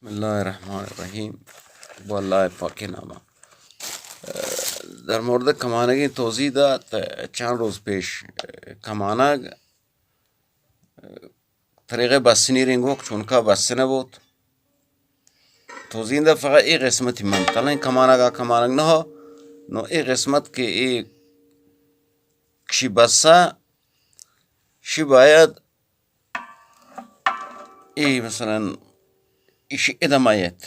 بسم اللہ الرحمن الرحیم. بہ اللہ پاکیں نام ءَ. در مورد کمانگیں توضیح دات. چند روز پیش کمانگ طریقِ بستنی رنگوک چونکا بستنہ بوت. توضیح دات فقط اے قسمتی من تلیں کمانگ ءَ کمانگ نہ ہو. نو اے قسمت کہ اے کشی بسا شی باید اے مثلاً ایشی ادم آیت.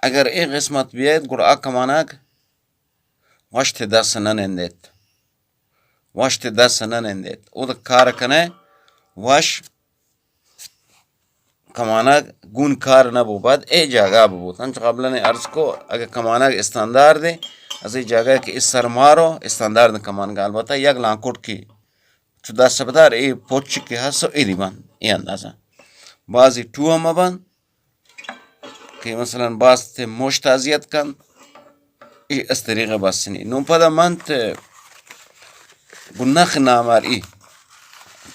اگر اے قسمت بیایت گڑا آ کمانگ وشت دست نہ نندیت. وشت دست نہ نندیت. او تو کار کنے وش کمانگ گون کار نہ بو. بعد اے جاگہ ببوت. انچو قبلاً عرض کو اگر کمانگ استاندار دے از اے جاگہ کہ اس سر مارو استاندار دے کمانگ البتہ یک لانکوٹ کی چو دست بدار اے پوچ کہ ہسو ایدی بند اے اندازہ. بازی ٹو ہم بند کہ مثلاً باز تے مشت اذیت کنت، اے از طریق بستنی. نوں پدا منت گوں نخ ناماری،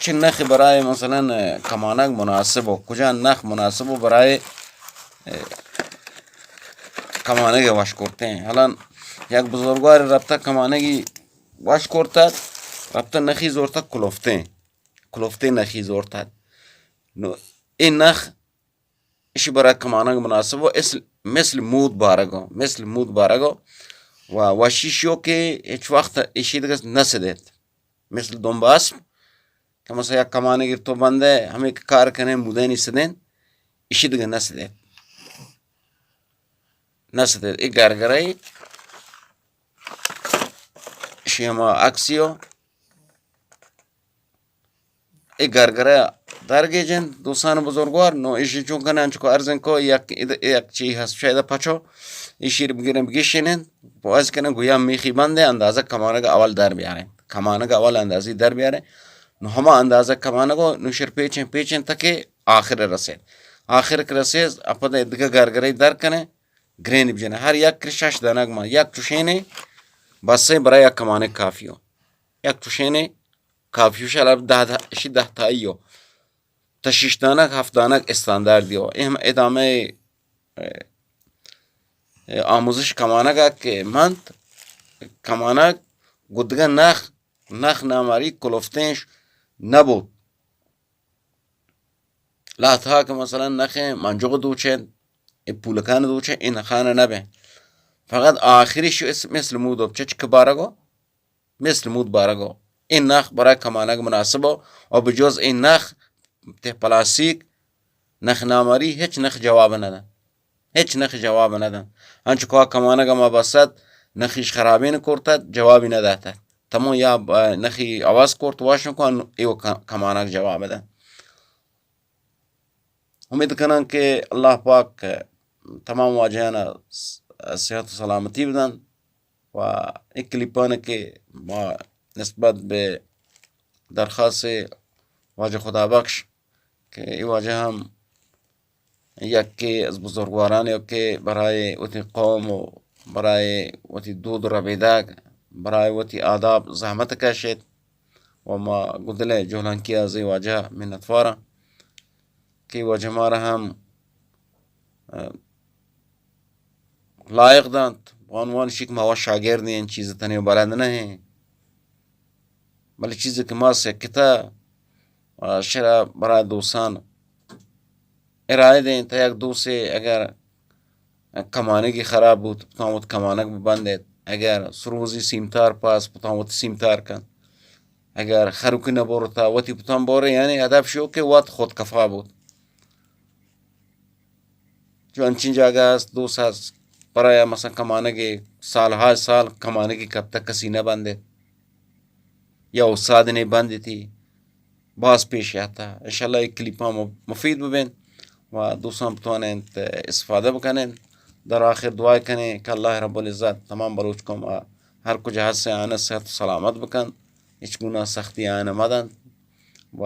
چہ نخ برای مثلاً کمانگ مناسب ہو، کجا نخ مناسب ہو برای کمانگ وش کرتیں. حالاً یک بزرگوار رپتہ کمانگی وش کرتت، رپتہ نخی زورتت کلفتیں، کلفتیں نخی زورتت. نو اے نخ اشی برای کمانگ مناسب و اصل، مثل مود بارگو، مثل مود بارگو و وشی شو کہ ہچ وقت اشی دگہ نسدیت. مثل دنب اسپ کہ مثلا یک کمانگی تو بندے ہمیں کہ کار کنے مودینی سدین اشی دگہ نسدیت. نسدیت. اے گرگرہ اشی ہما عکسیو اے گرگرہ درگیجنت دوستان بزرگوار. نو ایشی چون کنن انچکو ارزن کو یک اید، یک چی ہست شاید پچو ایشی بگیرن بگیشینن باز کنن گویا میخی بندے اندازہ کمانگ اول در بیارن، کمانگ اول اندازی در بیارن. نو ہما اندازہ کمانگو نو شر پیچن پیچن تکے آخر رسید. آخر کہ رسید اپد دگہ گرگرہ در کنن گرین بجنن. ہر یک شش دانگ ما یک چوشینے بسے برای یک کمانگ کافیو. یک چوشینے کافی شال دہ، دہ، اشی دہ تائی ہو. تا شش دانگ، ہفت دانگ استاندار دیو. اے ہم ادامہ، اے، اے آموزش کمانگ کہ منت کمانگ گدگہ نخ، نخ ناماری کلفتینش نبود. لہتہا کہ مثلاً نخیں منجغ دوچیں، اے پولکان دوچیں، اے نخانہ نبیں. فقط آخری شو اس مثل مود چچک بارگو، مثل مود بارگو. اے نخ برای کمانگ مناسب ہو و بجوز اے نخ تے پلاسیک نخ نامری ہچ نخ جواب ندن. ہچ نخ جواب ندن. انچو کہ کمانگ ما بست نخیش خرابین کرتت جوابی نداتت. تمو یا نخی عوض کرت واشن کو ایو کمانگ جواب دن. امید کنن کہ اللہ پاک تمام واجہان صحت و سلامتی بدن. و اے کلیپان کہ ما نسبت بہ درخواست واجہ خدا بخش کہ اے واجہ ہم یکے از بزرگواران یکے برای وتی قوم و برای وتی دود و ربیدگ، برای وتی آداب زحمت کشیت و ما گدلے جہلانکی از اے واجہ منتواران کہ واجہ مارا ہم، اه، لائق دنت. بانوان شیک ما و شاگردیں چیز تنے بلد نہ ہیں، بلے چیزے کہ ما سکتا، اه، شرا برای دوستان ارائے دیں. تا یک دوسے اگر کمانگی خراب بوت، پتاں وت کمانگ ببندیت. اگر سروزی سیمتار پاس، پتاں وت سیمتار کن. اگر خروکی نبورتا، وتی پتاں بورے، یعنی ہدف شو کہ وت خود کفا بوت. چو انچیں جاگہ است، دوست است، پرایا مثلاً کمانگے سالہا سال کمانگی کپتہ کسی نبندیت. یا استاد نے بندیتی، باز پیش آتا. انشاءاللہ اے کلیپاں م-، مفید ببین و دوستان بتوانین استفادہ بکنین. در آخر دعا کنین کہ اللہ رب العزت تمام بلوچ قوم آ ہر کجا ہست آنہ صحت و سلامت بکن، ہچ گناہ سختی آنہ مدن و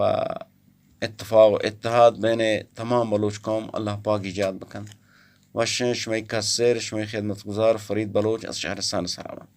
اتفاق و اتحاد بین تمام بلوچ قوم اللہ پاک ایجاد بکن. وشیں شمئی کسر، شمئی خدمتگزار فرید بلوچ از شہرستان سراوان.